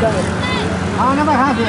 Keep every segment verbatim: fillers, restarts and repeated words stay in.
Hang nvng hang dì.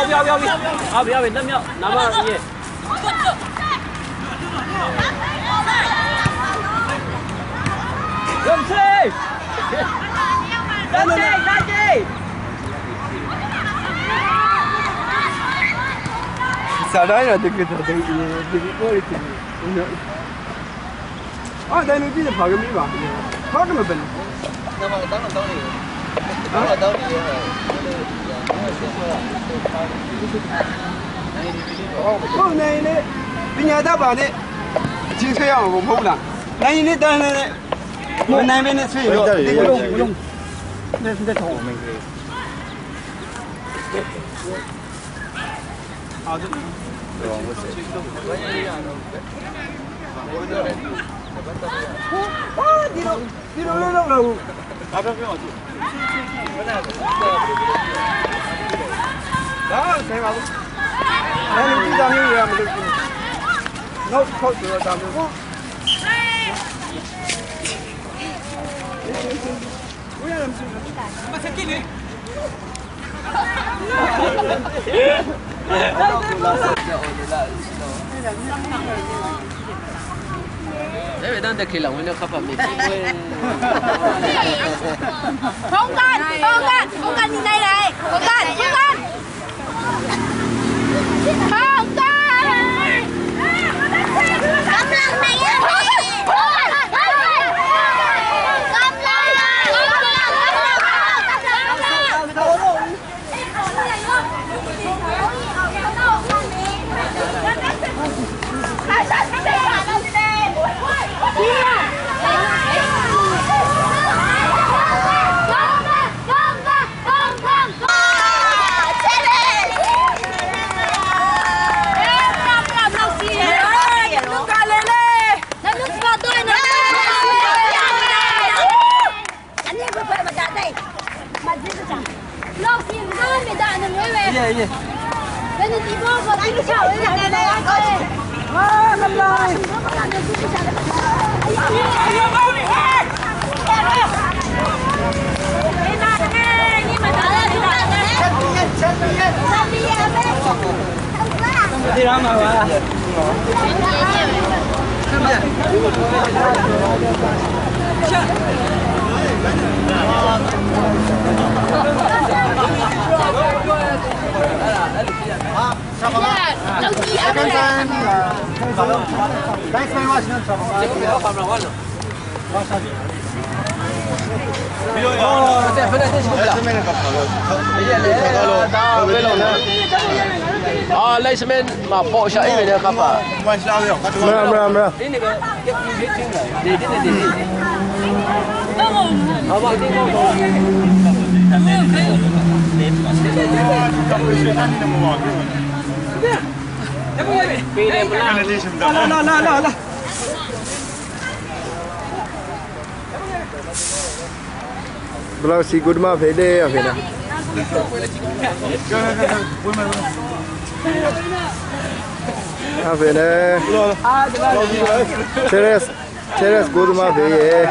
Abi, abi, abi. Abi, abi, nvmyaq. Nvmyaq, ye. Yomse! Yomse, yomse! Saray na dikkat dikkat. Aa, dai nø jí nø pà gø mí ba. Pà gø mvbøn. Ò, nai nø. Bìnyà dá bà nø. Jìng shø yà ngò mvbøn la. Nai nø dá nø. Nai mvbøn nø sui. Ê, wē dv́ng dvkì lv̀ng wē nø kapà mèpí wē. Hóng gv̀n, hóng gv̀n, hóng gv̀n nì nai ràe. Hóng gv̀n, hóng gv̀n. Hóng gv̀n. Second time. Thanks very much. Ā, last man, mà pok shaq í we nø kapà. Mra, mra, mra. Blau si gud ma fe de a fe na. A fe na. Cheres, cheres gud ma fe ye.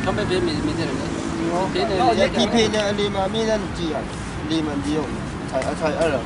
Kàmbe pè mì mì dè rì. Pè nø lè kì pè nø lè mà mì nø nò jì yà. Lè mà dì yòng. Càì a càì a rà.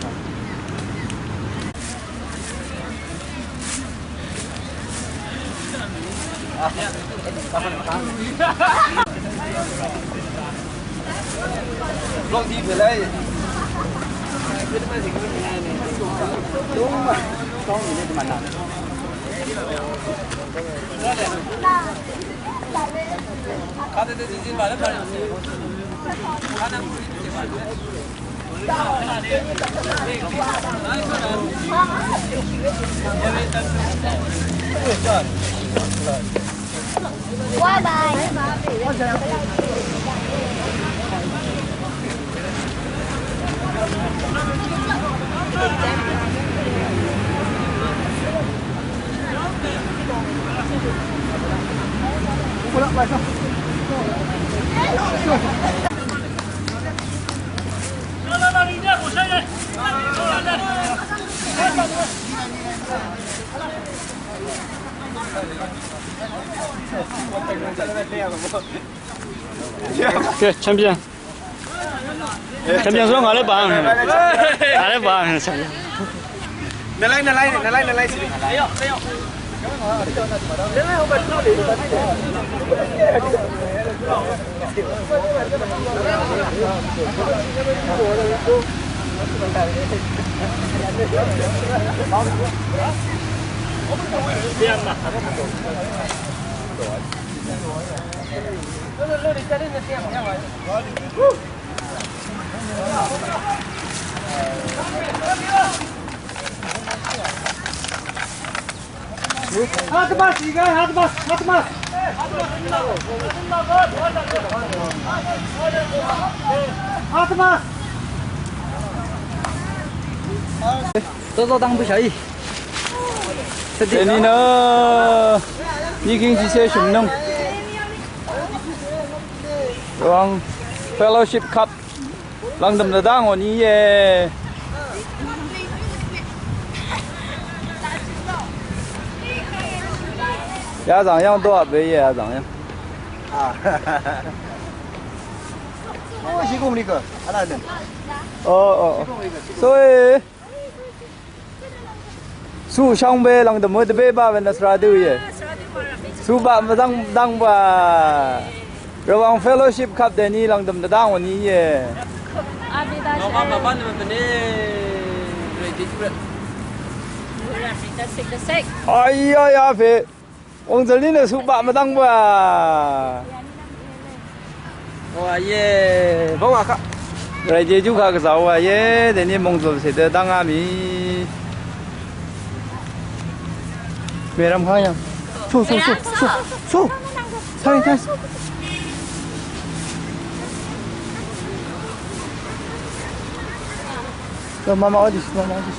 Ok, champion. Champion zóng ngà lé bang. Ngà lé bang. Nà lái, nà lái, nà lái, nà lái. Atmas, you guys, Atmas, Atmas. Atmas. Zo zo dang bø shai. Dèní nø Nyiking Chisé shø̀m nǿng. Wang Fellowship Cup. Lv̀ngdø̀m dvdv́ngò ní íe. Yazàng yv́ng dóap we íe, yazàng yv́ng. Ó, shìgùng lì gø, vlá nø. Ó, ó, ó. Sóe. Suq shvngbe lv̀ngdø̀m we dvbé baq we nø svra dø íe. Suq baq mvdv́ng dv́ng baq. Rvwàng Fellowship Cup dèní lv̀ngdø̀m dvdv́ngò ní íe. Ai, ai, a fè. Mòngzø̀l ní nø suq baq mvdv́ng baq. Wa ye, bóng wa kaq. Ràì jejú kaq gvzà wa ye, dèní mòngzø̀l cè dø dv́ngá mì. Mèrvm kaq yv̀ng. Só, só, só, só, só. Tari, tari. Mama odis, mama odis.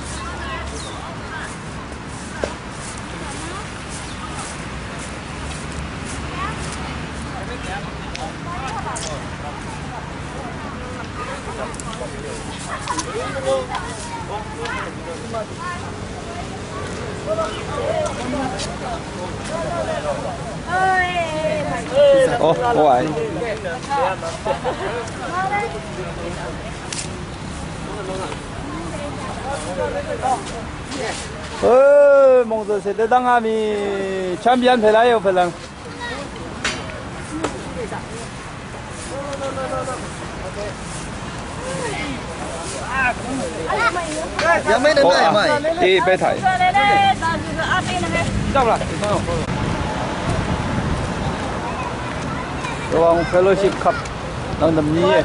Ơ, ơ, ai. Ơ, mòngzø̀l cè dø dv́ngá mì. Champion pè láì ò pè lv̀ng. Yv̀ng mèí nø mèí mèí. Ì, pè tàì. Rvwàng Fellowship Cup. Lv̀ngdø̀m ní íe.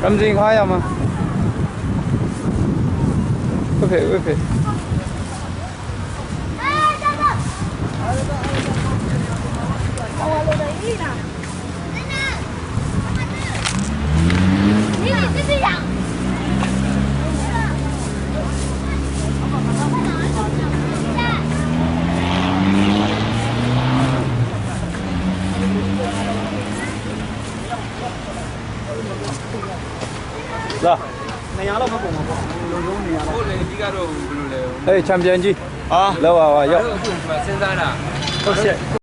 Rvmzing kaq yà ma. Wepè, wepè. အဲ့ချန်ပီယံကြီး အာ လောက်ပါပါရောက် ဟုတ်ကဲ့